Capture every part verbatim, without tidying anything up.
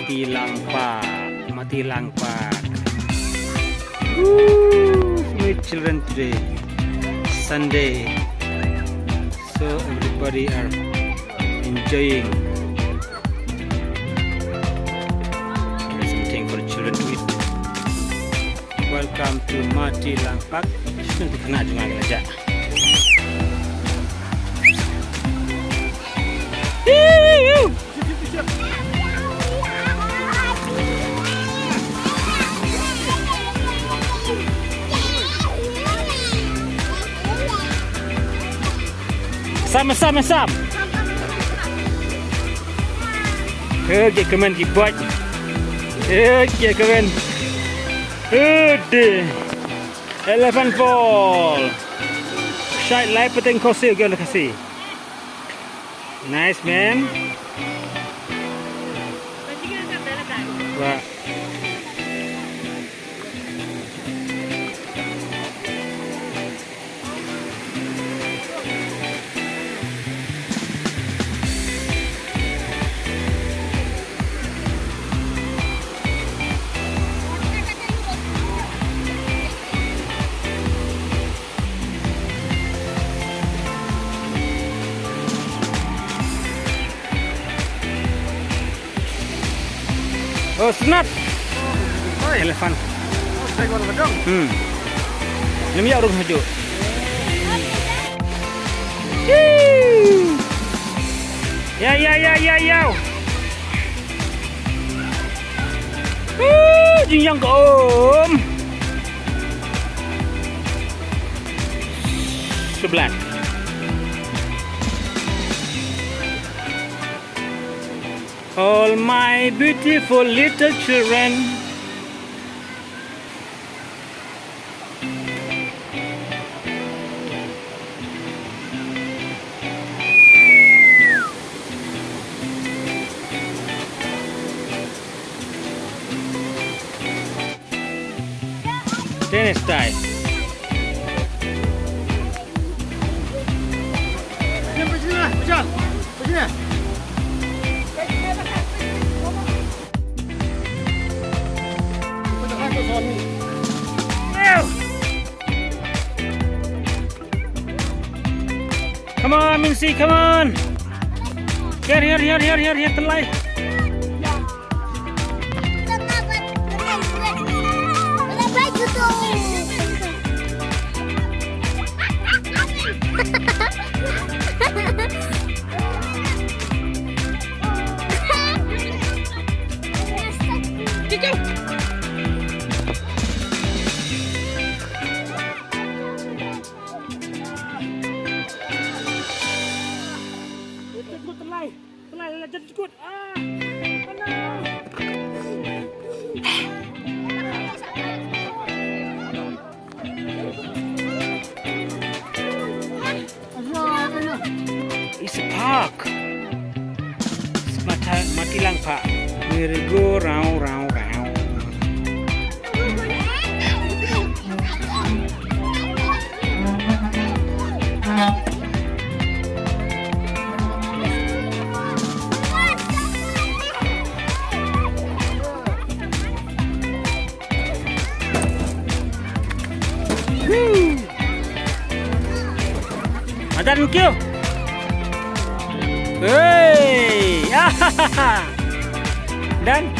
Matilang Park, Matilang Park. Woo! So many children today. Sunday. So everybody are enjoying. There's something for children to eat. Welcome to Matilang Park. Shun tu kena jumpa lagi aja. Sam, sam, sam. Oke, kmen ki bot. Oke, kmen. Ede. Elephant Fall. Shait lai pateng khosi, oke, na Khasi. Nice, man. Wah. Oh, snap. Oi. Elephant. Oh, saya gua gedong. Hmm. Nym ya urung haju. Ya, ya, ya, ya, ya. Woo, jingjang ka om. Sebelah. All my beautiful little children. Tennis tie. Come on, Minsi, come on. Here, here, here, here, here, here, Telai. It's a park. It's Mata-, Matilang Park. Merry go round, round, round. Woo! Adan kyo. Hey! Dan.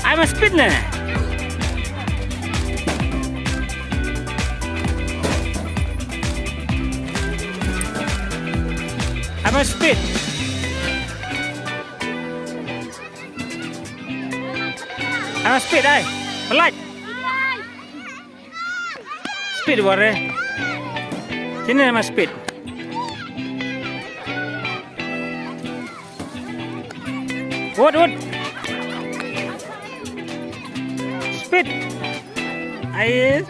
I'm a speed ne. I'm a speed. Ama speed ai. Pelat. Speed ware. Sini ama speed. Wot, wot. Speed. Ai.